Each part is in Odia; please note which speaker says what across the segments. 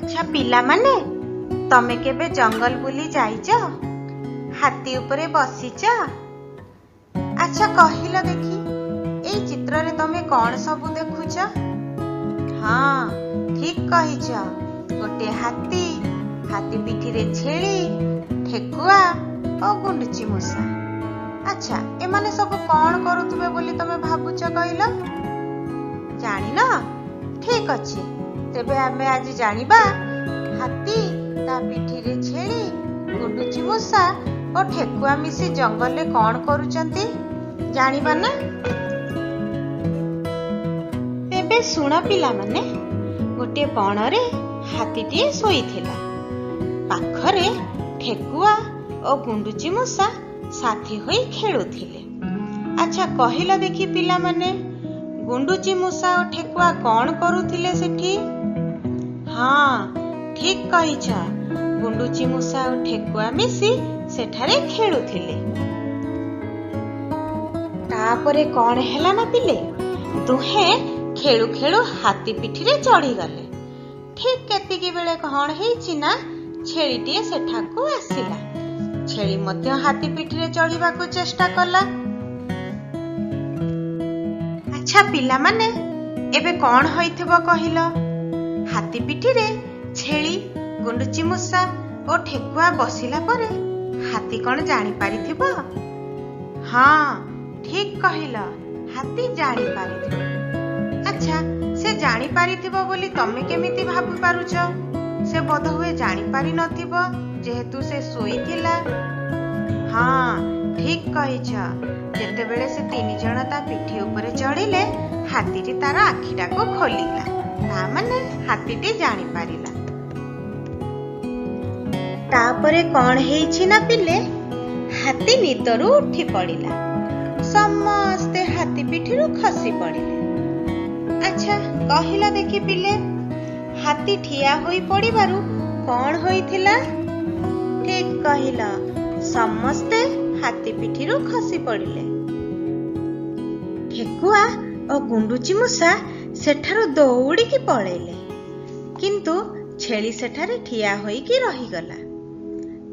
Speaker 1: ଆଚ୍ଛା ପିଲାମାନେ, ତମେ କେବେ ଜଙ୍ଗଲ ବୁଲି ଯାଇଛ? ହାତୀ ଉପରେ ବସିଛ? ଆଚ୍ଛା କହିଲ ଦେଖି, ଏଇ ଚିତ୍ରରେ ତମେ କଣ ସବୁ ଦେଖୁଛ? ହଁ, ଠିକ କହିଛ, ଗୋଟିଏ ହାତୀ, ହାତୀ ପିଠିରେ ଛେଳି, ଠେକୁଆ ଓ ଗୁଣ୍ଡୁଚି ମୂଷା। ଆଚ୍ଛା, ଏମାନେ ସବୁ କଣ କରୁଥିବେ ବୋଲି ତମେ ଭାବୁଛ କହିଲ? ଜାଣିନ? ଠିକ ଅଛି, ତେବେ ଆମେ ଆଜି ଜାଣିବା ହାତୀ, ତା ପିଠିରେ ଛେଳି, ଗୁଣ୍ଡୁଚି ମୂଷା ଓ ଠେକୁଆ ମିଶି ଜଙ୍ଗଲରେ କଣ କରୁଛନ୍ତି, ଜାଣିବା ନା? ତେବେ ଶୁଣ ପିଲାମାନେ, ଗୋଟିଏ ବଣରେ ହାତୀଟିଏ ଶୋଇଥିଲା। ପାଖରେ ଠେକୁଆ ଓ ଗୁଣ୍ଡୁଚି ମୂଷା ସାଥୀ ହୋଇ ଖେଳୁଥିଲେ। ଆଚ୍ଛା କହିଲ ଦେଖି ପିଲାମାନେ, ଗୁଣ୍ଡୁଚି ମୂଷା ଓ ଠେକୁଆ କଣ କରୁଥିଲେ ସେଠି? ହଁ, ଠିକ କହିଛ, ଗୁଣ୍ଡୁଚି ମୂଷା ଓ ଠେକୁଆ ମିଶି ସେଠାରେ ଖେଳୁଥିଲେ। ତାପରେ କଣ ହେଲା ନା ପିଲେ, ଦୁହେଁ ଖେଳୁ ଖେଳୁ ହାତୀ ପିଠିରେ ଚଢିଗଲେ। ଠିକ କେତିକି ବେଳେ କଣ ହେଇଛି ନା, ଛେଳିଟିଏ ସେଠାକୁ ଆସିଲା। ଛେଳି ମଧ୍ୟ ହାତୀ ପିଠିରେ ଚଢିବାକୁ ଚେଷ୍ଟା କଲା। ଆଚ୍ଛା ପିଲାମାନେ, ଏବେ କଣ ହୋଇଥିବ କହିଲ? ହାତୀ ପିଠିରେ ଛେଳି, ଗୁଣ୍ଡୁଚି ମୂଷା ଓ ଠେକୁଆ ବସିଲା ପରେ ହାତୀ କଣ ଜାଣିପାରିଥିବ? ହଁ, ଠିକ କହିଲ, ହାତୀ ଜାଣିପାରିଥିବ। ଆଚ୍ଛା, ସେ ଜାଣିପାରିଥିବ ବୋଲି ତମେ କେମିତି ଭାବି ପାରୁଛ? ସେ ବୋଧହୁଏ ଜାଣିପାରି ନଥିବ, ଯେହେତୁ ସେ ଶୋଇଥିଲା। ହଁ, ଠିକ କହିଛ, ଯେତେବେଳେ ସେ ତିନି ଜଣ ତା ପିଠି ଉପରେ ଚଢିଲେ, ହାତୀଟି ତାର ଆଖିଟାକୁ ଖୋଲିଲା। ତା ମାନେ ହାତୀଟି ଜାଣିପାରିଲା। ତାପରେ କଣ ହେଇଛି ନା ପିଲେ, ହାତୀ ନିଦରୁ ଉଠି ପଡିଲା। ସମସ୍ତେ ହାତୀ ପିଠିରୁ ଖସି ପଡିଲେ। ଆଚ୍ଛା କହିଲ ଦେଖି ପିଲେ, ହାତୀ ଠିଆ ହୋଇ ପଡିବାରୁ କଣ ହୋଇଥିଲା? ଠିକ କହିଲ, ସମସ୍ତେ ହାତୀ ପିଠିରୁ ଖସି ପଡିଲେ। ଠେକୁଆ ଓ ଗୁଣ୍ଡୁଚି ମୂଷା ସେଠାରୁ ଦୌଡ଼ିକି ପଳେଇଲେ, କିନ୍ତୁ ଛେଳି ସେଠାରେ ଠିଆ ହୋଇକି ରହିଗଲା।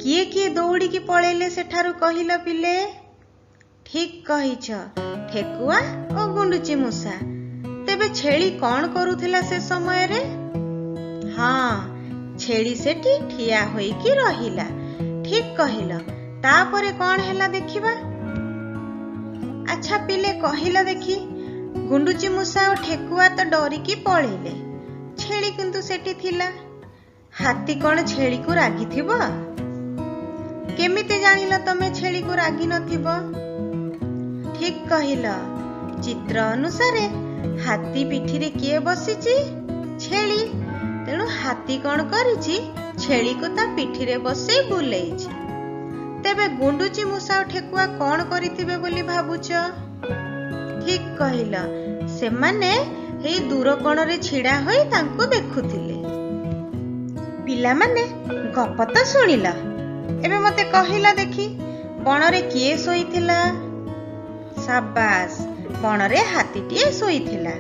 Speaker 1: କିଏ କିଏ ଦୌଡ଼ିକି ପଳେଇଲେ ସେଠାରୁ କହିଲ ପିଲେ? ଠିକ କହିଛ, ଠେକୁଆ ଓ ଗୁଣ୍ଡୁଚି ମୂଷା। ତେବେ ଛେଳି କଣ କରୁଥିଲା ସେ ସମୟରେ? ହଁ, ଛେଳି ସେଠି ଠିଆ ହୋଇକି ରହିଲା। ଠିକ କହିଲ। ତାପରେ କଣ ହେଲା ଦେଖିବା। ଆଚ୍ଛା ପିଲେ କହିଲ ଦେଖି, ଗୁଣ୍ଡୁଚି ମୂଷା ଓ ଠେକୁଆ ତ ଡରିକି ପଳେଇଲେ, ଛେଳି କିନ୍ତୁ ସେଠି ଥିଲା। ହାତୀ କଣ ଛେଳିକୁ ରାଗିଥିବ? କେମିତି ଜାଣିଲ ତମେ ଛେଳିକୁ ରାଗି ନଥିବ? ଠିକ କହିଲ, ଚିତ୍ର ଅନୁସାରେ ହାତୀ ପିଠିରେ କିଏ ବସିଛି? ଛେଳି। ତେଣୁ ହାତୀ କଣ କରିଛି? ଛେଳିକୁ ତା ପିଠିରେ ବସେଇ ବୁଲେଇଛି। ତେବେ ଗୁଣ୍ଡୁଚି ମୂଷା ଓ ଠେକୁଆ କଣ କରିଥିବେ ବୋଲି ଭାବୁଛ? ଠିକ କହିଲ, ସେମାନେ ଏଇ ଦୂର କୋଣରେ ଛିଡା ହୋଇ ତାଙ୍କୁ ଦେଖୁଥିଲେ। ପିଲାମାନେ, ଗପ ତ ଶୁଣିଲ, ଏବେ ମତେ କହିଲ ଦେଖି, ବଣରେ କିଏ ଶୋଇଥିଲା? ସାବାସ, ବଣରେ ହାତୀଟିଏ ଶୋଇଥିଲା।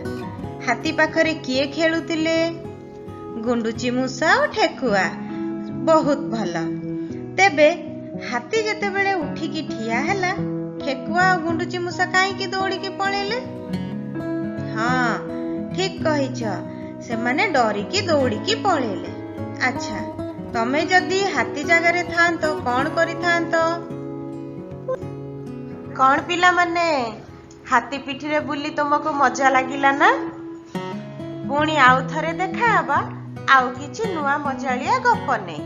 Speaker 1: ହାତୀ ପାଖରେ କିଏ ଖେଳୁଥିଲେ? ଗୁଣ୍ଡୁଚି ମୂଷା ଓ ଠେକୁଆ। ବହୁତ ଭଲ। ତେବେ ହାତୀ ଯେତେବେଳେ ଉଠିକି ଠିଆ ହେଲା, ଠେକୁଆ ଆଉ ଗୁଣ୍ଡୁଚି ମୂଷା କାହିଁକି ଦୌଡ଼ିକି ପଳେଇଲେ? ହଁ, ଠିକ କହିଛ, ସେମାନେ ଡରିକି ଦୌଡ଼ିକି ପଳେଇଲେ। ଆଚ୍ଛା, ତମେ ଯଦି ହାତୀ ଜାଗାରେ ଥାନ୍ତ କଣ କରିଥାନ୍ତ? କଣ ପିଲାମାନେ, ହାତୀ ପିଠିରେ ବୁଲି ତମକୁ ମଜା ଲାଗିଲା ନା? ପୁଣି ଆଉ ଥରେ ଦେଖା ହବା ଆଉ କିଛି ନୂଆ ମଜାଳିଆ ଗପ ନେଇ।